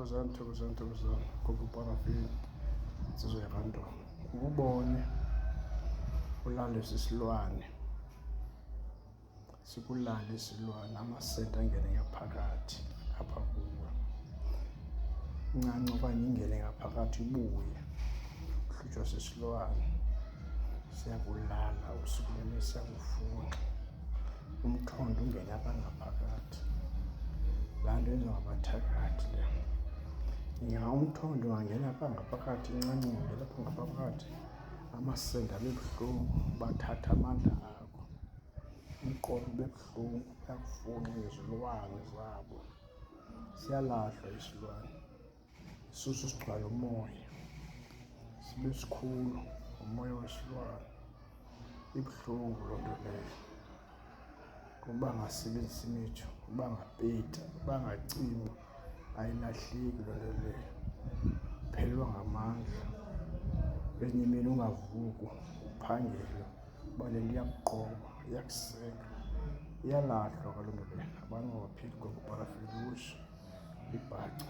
Thokozani, thokozani, thokozani. Gogo Parafini, insizwa yakwaNdonga. Ukubone ulale sisilwane, sikulale isilwane, amasenti angene ngaphakathi apha kuwe. Incanca okanye ingene ngaphakathi ibuye. Uhlutshwa sisilwane, siyakulala ubusuku nemini siyakufuna. Umthondo ungene apha ngaphakathi. Laa nto yenziwa ngabathakathi le. Inga umthondo ungangena apha ngaphakathi, incanca ingangena apha ngaphakathi, amasende abe buhlungu, bathathe amandla akho. Umqolo ube buhlungu, bayakufunxa ngezilwane zabo. Siyalahlwa isilwane, isusu sigcwale umoya, sibe sikhulu ngumoya wesilwane. Ibuhlungu loo nto leyo. Uba angasebenzisi imithi, uba angapeyinta, uba angacima ayilahleki loo nto leyo. Uphelelwa ngamandla, kwezinye iimini ungavuki uphangele kuba le nto iyakuqoba, iyakusenga. Iyalahlwa ke loo nto leyo, abantu mabaphile gogo parafini lutsha libhaca.